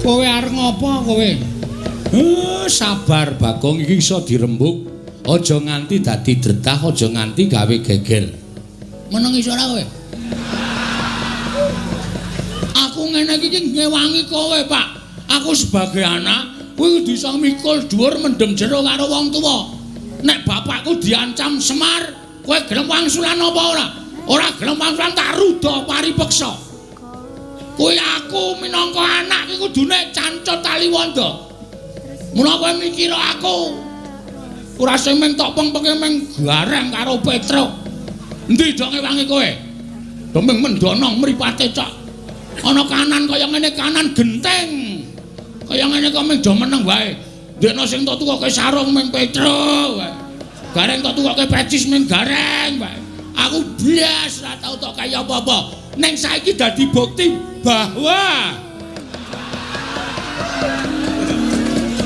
Kowe arep ngopo kowe? Sabar Bagong, iki iso dirembug. Aja nganti dadi dretah, aja nganti gawe geger. Meneng iso ora kowe? Aku ngene iki ngewangi kowe, Pak. Aku sebagai anak kuwi kudu iso mikul dhuwur mendem jero karo wong tuwa. Nek bapakku diancam Semar, kowe gelem wangsulan apa ora? Ora gelem wangsulan tak ruda paripeksa. Kuwi aku minangka anak iki kudune cancut taliwonda. Mula kowe mikir aku ora sing mung tok pengpenge mung gareng karo Petruk. Endi dong ngewangi kowe? Demeng mendonong mripate cok. Ana kanan kaya ngene, kanan genteng. Kaya ngene kok mung do meneng wae. Ndekno sing tok tukoke sarung mung Petruk wae. Gareng tok tukoke pecis mung gareng wae. Aku blas ora tau tok kaya apa-apa. Ning saiki dadi bukti bahwa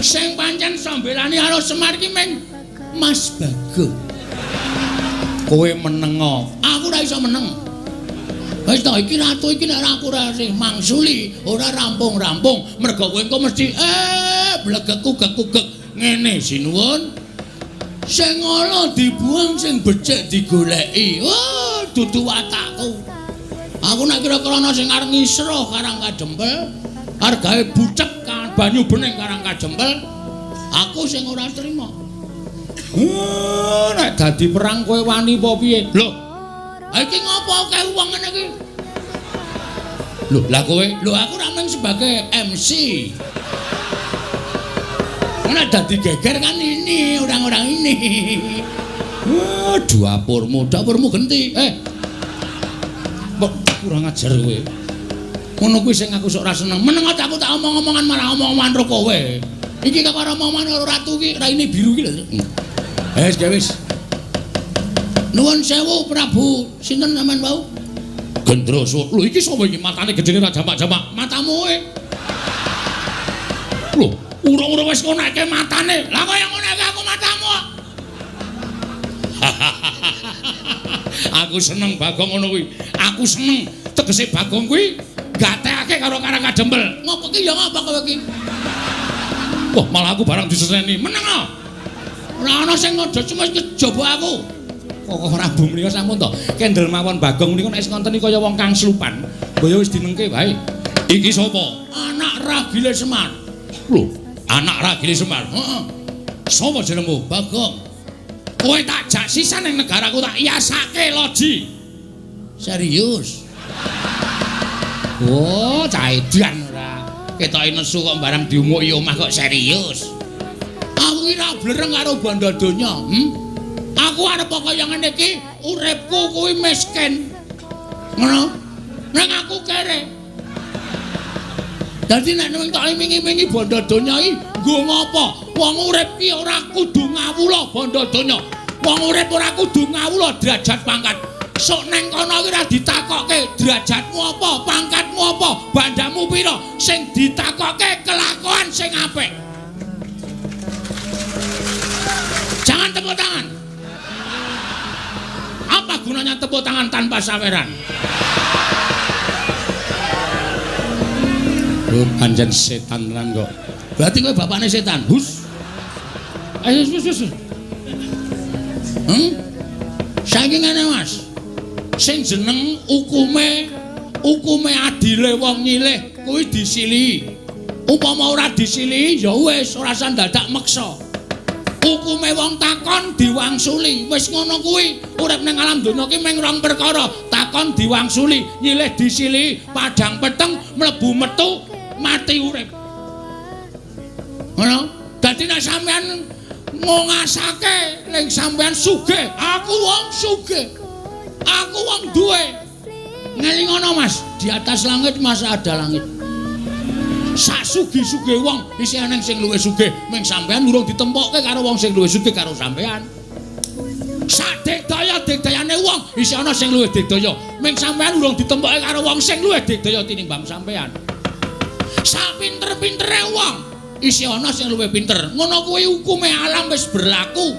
sing pancen sambelani karo Semar ki mung Mas Bagong. Kowe menengo. Aku ora iso meneng. Wis to iki ratu iki nek aku ora sing mangsuli, ora rampung-rampung. Mergo kowe engko mesti blegekku gekugek ngene sinuwun. Sing ala dibuang, sing becik digoleki. Oh, dudu watakku. Aku nek kira-kira ana sing arep ngisruh Karang Kadempel, argae bucek banyu bening Karang Kadempel, aku sing ora trima. Nek dadi perang kowe wani apa piye? Lho, iki ngopo akeh wong ngene iki? Lho, lah kowe? Lho aku ra mung sebagai MC. Nek dadi geger kan ini orang-orang ini. Dapurmu, dapurmu genti. Kok kurang ajar kowe. Ngono kuwi sing aku sok ora seneng. Meneng aja aku tak omong-omongan malah omong-omongan karo kowe. Iki kok ora omong-omongan karo ratu iki, raine biru iki lho. Wis, wis. Nuwun sewu Prabu, sinten sampean wau? Gendroso. Lho iki sapa iki matane gedene ra jamak-jamak? Matamu e. Lho, urung-urung wis ngonekke matane. Lah kaya ngonekke aku matamu. Aku seneng Bagong ngono kuwi. Aku seneng tegese Bagong kuwi gatekake karo Karang Kadempel. Ngopo ki ya ngapa kowe iki? Wah, malah aku barang diseneni. Meneng ah. Ora ana sing ngodo cuma kejaba aku. Kok Prabu menika sampun to. Kendel mawon Bagong menika nek wis ngonten iki kaya wong kang slupan. Mbaya wis dinengke wae. Iki sapa? Anak Ragile Semar. Lho, anak Ragile Semar. Heeh. Sapa jenengmu? Bagong. Kowe tak jak sisan ning negaraku tak yasake loji. Serius? Oh, cah edan ora. Ketoke nesu kok barang diumuki omah kok serius. Aku ki ra blereng karo bondo donya, Aku arep kaya ngene iki, uripku kuwi miskin. Ngono. Ning aku kere. Dadi nek ning tok iming-imingi bondo donya iki nggo ngopo? Wong urip ki ora kudu ngawula bondo donya. Wong urip ora kudu ngawula derajat pangkat. Sok neng kono ki ora ditakokke derajatmu apa, pangkatmu apa, bandamu pira. Sing ditakokke kelakuan sing apik. Jangan tepuk tangan. Apa gunanya tepuk tangan tanpa saweran? Oh, pancen setan tenan kok. Berarti kowe bapakne setan. Hus. Ayo wis wis. Saiki ngene, Mas. Sing jeneng hukume adile wong nyilih kuwi disilihi. Upama ora disilihi ya wis ora usah dadak meksa. Hukume wong takon diwangsuli. Wis ngono kuwi. Urip ning alam donya ki mung rong perkara, takon diwangsuli, nyilih disilihi, padhang peteng mlebu metu mati urip. Ngono. Dadi nek sampean ngongasake ning sampean sugih, aku wong sugih. Aku wong duwe. Ngelingono Mas, di atas langit masa ada langit. Sak sugih-sugih wong isih ana sing luwih sugih, ming sampean urung ditempokke karo wong sing luwih sugih karo sampean. Sak digdaya-digdayane wong isih ana sing luwih digdaya, ming sampean urung ditempokke karo wong sing luwih digdaya tinimbang sampean. Sak pinter-pintere wong isih ana sing luwih pinter. Ngono kuwi hukume alam wis berlaku.